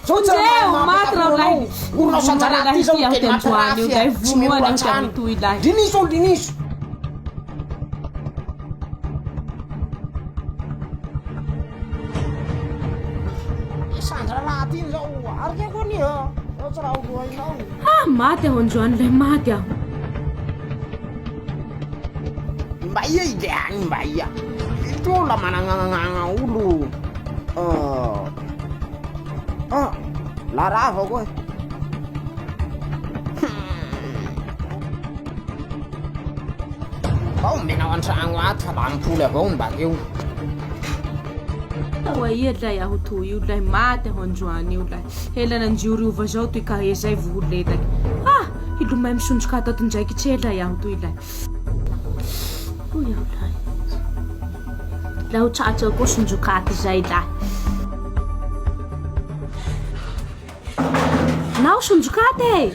Zao tsy raha Vonjeo, maha maty raho lahy. Olona Vonoa sanjaraty lahy zao ty aho tena ty androany io mampirafy lahy. tsy Vonoa miroro aho ty an-trano. amitoy lahy. Diniso olo diniso. Sandralahy ty zao ary koa anie zao tsy raha ho hainao. Ah, maty aho androany lahy, maty aho. Mba ia i le agny mba ia? Ito la managnagna olo. Ah, ah, la rava koa. Ao omenao an-tragno ato fa la mipoly avao ny bakeo. Ho aia lay aho toy io lay maty aho androany io lay. Ela nanjioriova zao toy ka ezay vo ho letaky. Ah! Hilomay misondroka ato ato ndraiky tsela aho toy lay. Hoy aho lay. La ho tratra koa sondrokaty zay lay. Nao sondrokaty e!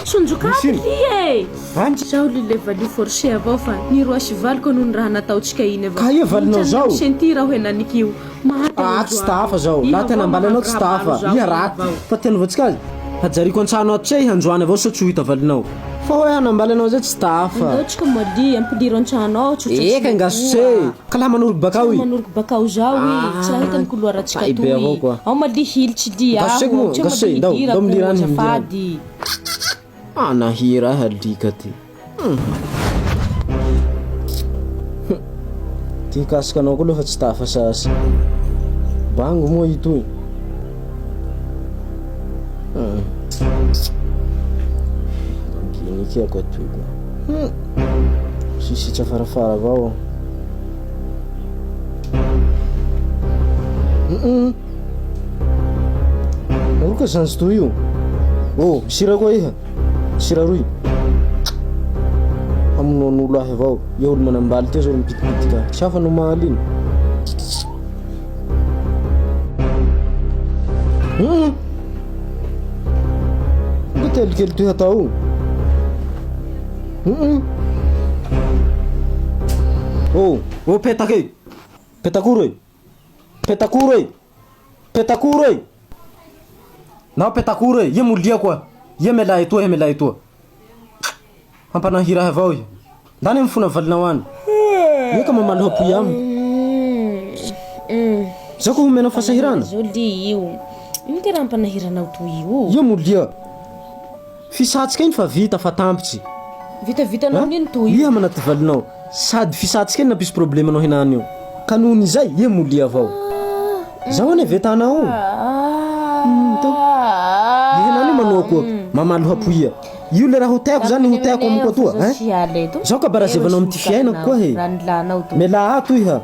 Sondrokaty Misy ly e! Any. Zaho ly le valio forcé avao fa ny roa sy valiko noho ny raha nataontsika iny avao. Ka ia valinao zao? Sentir aho henanik'io. Maty Ah tsy tafa zao, Iha laha tena avao ambaly anao tsy mahampy tafa, raha iha maro raty, zao, iha fa tena voatsika azy, hajariko antsano ato tse androany avao sao tsy ho hita valinao, fa hoe hanambaly anao zay tsy tafa. Andao tsika moa ampiliro antrano ao tsotra tsy Eka ngaso tse, ka laha manoroky bakao Tsy i. manoroky bakao zao i, tsy raha hita ny couloir tsika Ay be avao toy. koa. Ao malia hilitsy ly Ngaso tseky aho, moa, tsy ngaso tse, malia ndao, ndao hidirako milira any, milira any. azafady. Ah nahira ahy alika ty. Ty casque anao koa aloha fa tsy tafa sasy. Bango moa itoy. Manginiky ako atoy koa. Sisy tsy afarafara avao. Aroa ka zanjo toy io. Oh, sira koa iha. Sira roy. Hamonoan'olo ahy avao. Ia olo manambaly ty zao olo mipitipitika. Tsy hafa no mahaly iny. Hum. Ngo telikely toy hatao. Hum. Oh, oh petaka e. Petakoro e. Petakoro e. Petakoro e. Nao petakoro e. Ia molia koa. Ia miala etoa, ia miala etoa. Hampanahira ahy avao iha. Ndany mifona valinao any. Ia ka mamaly hoapoy aminy. Zao ko homenao fasahirana. Zao ly io. Ino ty raha ampanahiranao toy io? Ia molia. Fisatsika iny fa vita fa tampitsy. Vitavitanao nino toy io? Iha manaty valinao. Sady fisatsika iny nampisy problème anao henany io. Ka nohony izay, ia molia avao. Zaho anie vetanao. Hum, Ia henany io manoakoako. Mamaly hoapoia. Io le raha ho teako zany ho teako amiko atoa hein. Zao ka barazevanao amity fiainako koa he. Mialà ato iha.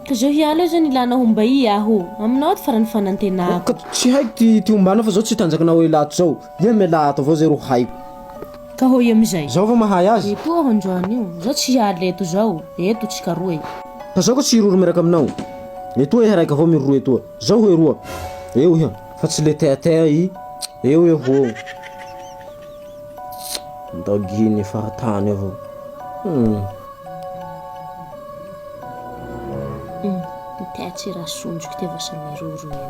Ka zao hiala eo zany ilanao homba ia aho. Aminao ato farany fanantenako. Ka tsy haiko ty ty hombanao fa zao tsy tanjakinao ela ato zao. Iha mialà ato avao zay ro haiko. Ka hoy amizay. Zao vao mahay azy. Eto aho androany io. Zao tsy hiala eto zao. Eto tsika roe. Ka zao koa tsy hiroro miaraka aminao. Etoa iha raika avao miroro etoa. Zao ho eroa. Eo iha. Fa tsy le teatea i. Eo eo ho eo. Ndao giny fahatany avao. Hum. Hum, nitehatsy raha sonjoko ty vasa miroro io.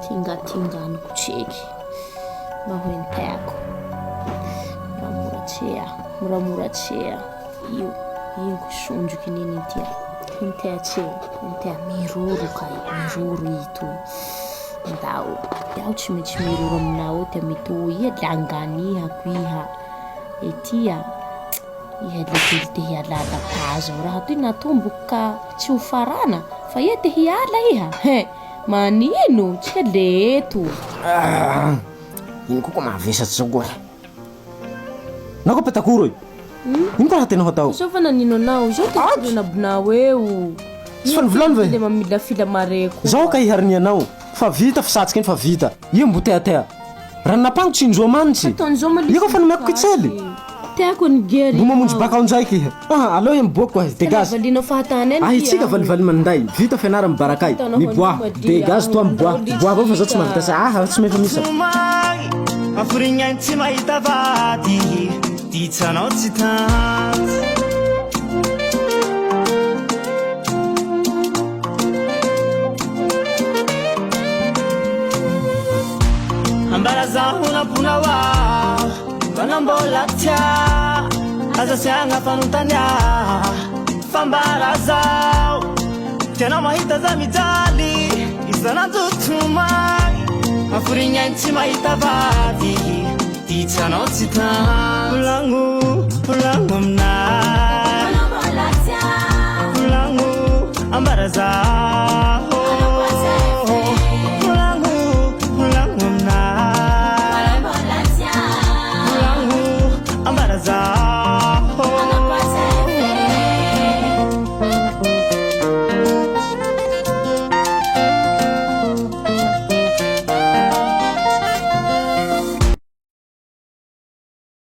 Tingatinganiko tseky. Mba ho enteako. Moramora tse aho, moramora tse aho. Io, ingo sonjoko nini ty. Nitehatsy, niteha miroro kay, miroro ito. Ndao, iaho tsy maintsy miroro aminao eo ty amitoy iha le anganihako iha. Etia, iha le velo te hiala lapaza ao raha toy natomboko ka tsy ho farana fa iha te hiala iha he manino tsika le eto. Ah, ino koa ko mahavesatra zao koa. Na koa petakoro e. Ino koa raha tianao hatao? Zao fa nanino anao, zao te Ato. renabonao eo. Tsy fa nivolany ve? Le mamilafila mare koa. Zao ka iharinianao fa vita fisatsika iny fa vita. Ia mbo teatea. Raha napango tsy indroa manitsy. Ataon'izao ma Ia koa fa nomeko kitsely. Tiako ny gery. Mbo mamonjy baka ao ndraiky iha. Ah, aleo ia miboaka koa. Dégage. Valianao fahatany any. Ahitsika valivaly manday. Vita fianara mibarakay. Miboaha. Dégage toi miboaha. Miboaha avao fa zao tsy mahavita sa. Ah, tsy maintsy misa. Tomany, hafirignany tsy mahita vady, ditsanao tsy tanty. Ambara zaho namponao aho Fa mbola tia. Aza asiagna fanontania Fambara zaho Tianao mahita za mijaly Isan'andro tomany Maforigny tsy mahita vady Ditranao tsy tany Volagno, volagno aminahy Volagno, ambara zaho.